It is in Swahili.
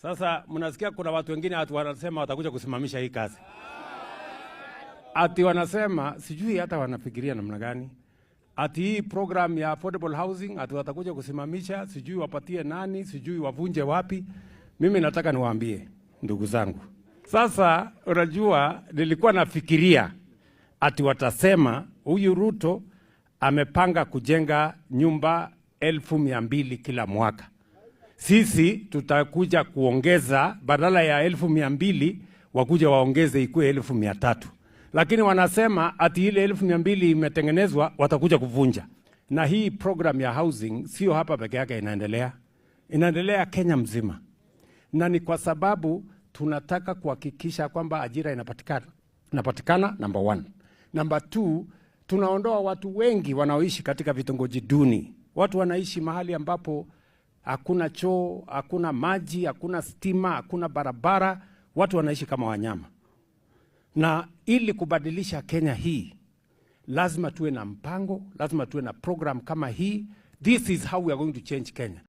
Sasa mnasikia kuna watu wengine ati wanasema watakuja kusimamisha hii kazi, ati wanasema, sijui hata wanafikiria namna gani, ati hii program ya affordable housing ati watakuja kusimamisha, sijui wapatie nani, sijui wavunje wapi. Mimi nataka niwaambie, ndugu zangu, sasa unajua, nilikuwa nafikiria ati watasema huyu Ruto amepanga kujenga nyumba 200,000 kila mwaka. Sisi tutakuja kuongeza, badala ya 200,000 wakuja waongeze ikuwe 300,000, lakini wanasema ati ile 200,000 imetengenezwa watakuja kuvunja. Na hii program ya housing sio hapa peke yake inaendelea, inaendelea Kenya mzima, na ni kwa sababu tunataka kuhakikisha kwamba ajira inapatikana, number one. Number two, tunaondoa watu wengi wanaoishi katika vitongoji duni. Watu wanaishi mahali ambapo hakuna choo, hakuna maji, hakuna stima, hakuna barabara. Watu wanaishi kama wanyama. Na ili kubadilisha Kenya hii, lazima tuwe na mpango, lazima tuwe na program kama hii. This is how we are going to change Kenya.